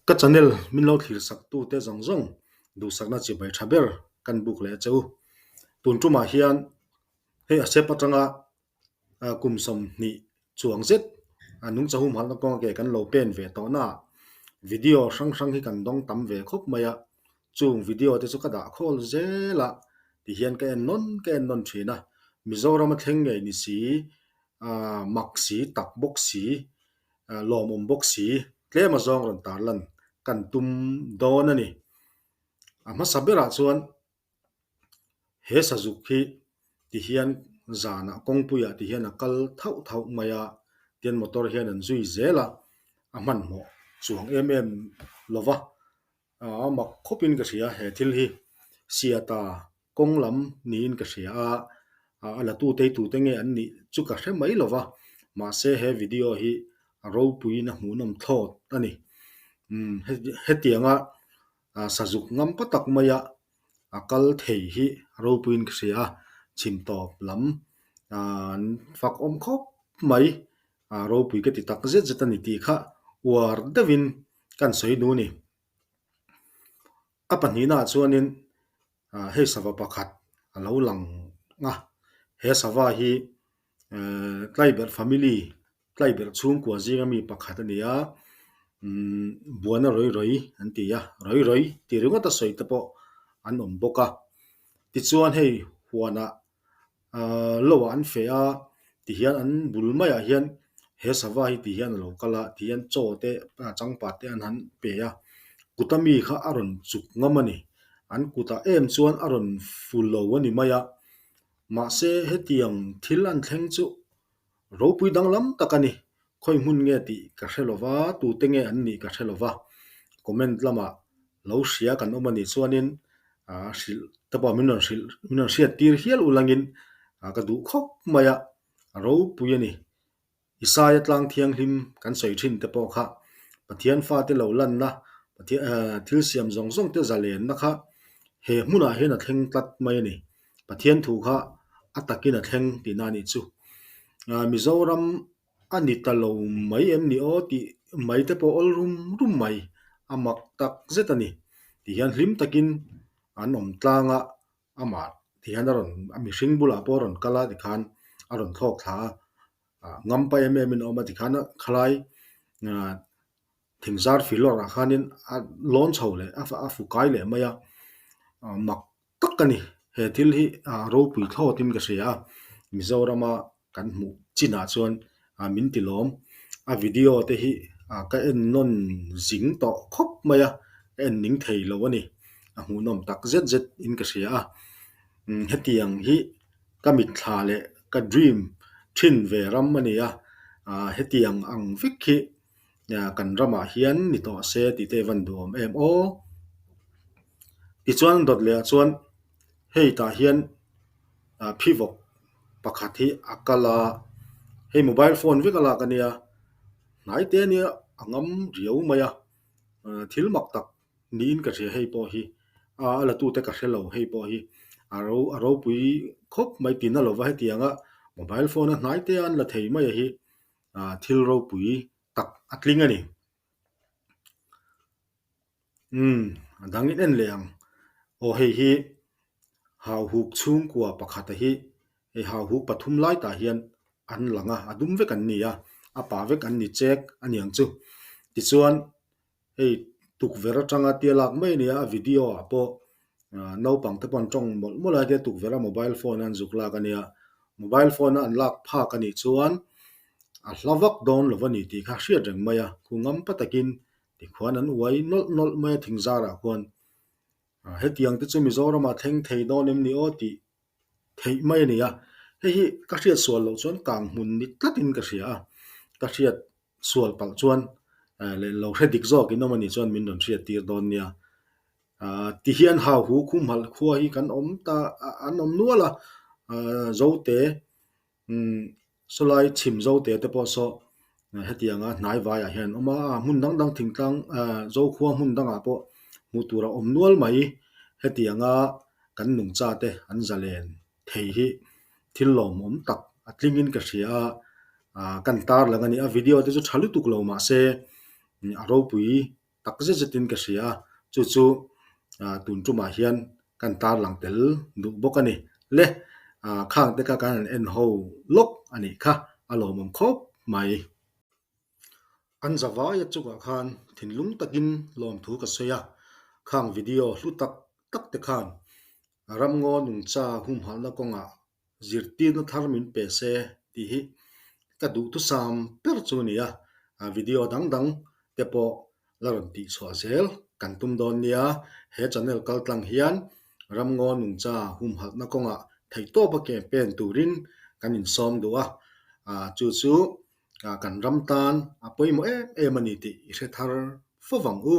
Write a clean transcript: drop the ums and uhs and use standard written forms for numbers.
Ka channel min lo thlir sak tu te zawng zawng duhsakna chibai tha ber kan buk leh che u. Tun tumah hian hei a sep atanga kum 20 chuang zet a nungcha humhalhna kawnga ke kan lo pen ve tawh na video hrang hrang hi kan dawng tam ve khawp mai a, chung video te chu ka dah khawl zel a tihian ka en nawn ka en nawn thin a, Mizoram a thleng ngei ni si mak si tak bawk si lawmawm bawk si tlem a zawng rawn tarlan kan tum dawn a ni. A hmasa berah chuan he sazuk hi tihian zanah kawngpuiah tihian a kal thauh thauh mai a, tian motor hian an zui zel a, a hmanhmawh chuang em em lo va, a mak khawpin ka hria he thil hi Siata kawng lam niin ka hria a, a la tu tei tute nge an nih chu ka hre mai lo va, mahse he video hi a ropuiin a hmuhnawm thlawt a ni. Umm hetianga sazuk ngam pa tak maia a kal thei hi a ropuiin ka hria a, chhim tawp lam an fak awm khawp mai, a ropui ka ti tak zet zet a ni tih kha uar deuhin kan sawi duh a ni. A pahnihnaah chuanin hei sava pakhat a lo lang a, he sava hi Tlaiberh family Tlaiberh chhungkua zinga mi pakhat a ni a, umm buana rawi rawi an ti a, rawi rawi tih ringawt a sawi te pawh an awm bawk a. Tichuan hei huanah ahh lo ah an feh a, tihian an bul maiah hian he sava hi tihian a lo kal a, tihian chaw te changpat te an han pe a, kut ami kha a rawn chuk ngam a ni. An kutah em chuan a rawn fu lo a ni mai a, mahse hetiang thil an thleng chu Ropui danglam tak a ni. Khawi hmun nge tih ka hre lo va, tute nge an nih ka hre lo va. Comment lamah lo hria kan awm a nih chuanin a hrilh te pawh min rawn hrilh min rawn hriat tir hial ulangin ka duh khawp mai a, a ropui a ni. Isaia tlang thianghlim kan sawi thin te pawh kha Pathian fate lo lanna Pathian thil siam zawng zawng te zalenna kha he hmunah hian a thleng tlat mai a ni. Pathian thu kha a takin a thleng tihna a nih chu. Mizoram a ni ta lo mai em ni aw tih mai te pawh awl rum rum mai a mak tak zet a ni. Tihian hlim takin an awm tlang a, amah tihian a rawn a mihring bulah pawh a rawn kal a tikhan a rawn thlawk thla a, ngampa em em in a awm a tikhan khalai thingzar filawrah khanin a lawn chho leh a fukai leh mai a, mak tak a ni. He thil hi ropui thlawtin ka hria a, Mizorama kan hmuh chinah chuan min ti lawm. A video te hi ka en nawn zing tawh khawp mai a, ka en ning thei lo a ni. A hmuhnawm tak zet zet in ka hria a, hetiang hi ka mitthla leh ka dream thin ve ram a ni a, hetiang ang vek hi kan ramah hian ni tawh se tih te van duhawm em aw. Tichuan dawt leh ah chuan hei tah hian phivawk pakhat hi a kal a, hei mobile phone vek a lak a nia, hnai te ania a ngam riau mai a, thil mak tak niin ka hria hei pawh hi a a la tute ka hre lo hei pawh hi a ro a ropui khawp mai tina lova hetianga mobile phone a hnai te an la thei mai a hi thil ropui tak a tling a ni. Umm a dang in en leh ang. Aw hei hi hauhuk chhungkua pakhata hi hei hauhuk pathum lai tah hian an lang a, a dum vek an ni a, a pah vek an ni chek a niang chu. Tichuan hei tukverh atanga tia lak mai a ni a, a video ah pawh naupang te pawh an tawng mawlh mawlh a, hetia tukverh a mobile phone a an zuk lak a nia. Mobile phone a an lak phak a nih chuan a hla vak dawn lo a ni tih kha hriat reng mai a, khu ngam pa takin Tikhuan an uai nawlh nawlh mai a thingzarah khuan hetiang te chu Mizoramah thleng thei dawn em ni aw tih theih mai a ni a, hei hi ka hriat sual loh chuan kang hmun ni tlatin ka hria a, ka hriat sual palh chuan leh lo hre dik zawk in awm a nih chuan min rawn hriat tir dawn nia. Tihian hau hu khumhal khua hi kan awm ta an awm nual a, Zote Umm sawlai chhim zo te te pawh saw hetianga hnai vaiah hian an awm a, hmun dang dang thingtlang ah zokhua hmun dangah pawh hmuh tur a awm nual mai. Hetianga kan nungcha te an zalen thei hi thil lawmawm tak a tlingin ka hria a, ah kan tarlang a ni. A video te chu tha lutuk lo mahse a ropui. tak zet zetin ka hria a, chu chu tun tumah hian kan tarlang tel duh bawk a ni. Le, khang te kha kan han en ho lawk a nih kha, a lawmawm khawp mai. An zavaia chungah khan thinlung takin lawmthu ka sawi a, khang video hlu tak tak te khan ramngaw nungcha humhalhna kawngah zirtirna thar min pe se tih hi ka duhthusam ber chu a ni a, video dang dang te pawh la rawn tih chhuah zel kan tum dawn nia, he channel kal tlang hian ramngaw nungcha humhalhna kawngah theihtawpa ke pen turin kan insawm duh a, chu chu kan ram tan a pawimawh em em a ni tih i hre thar fo vang u.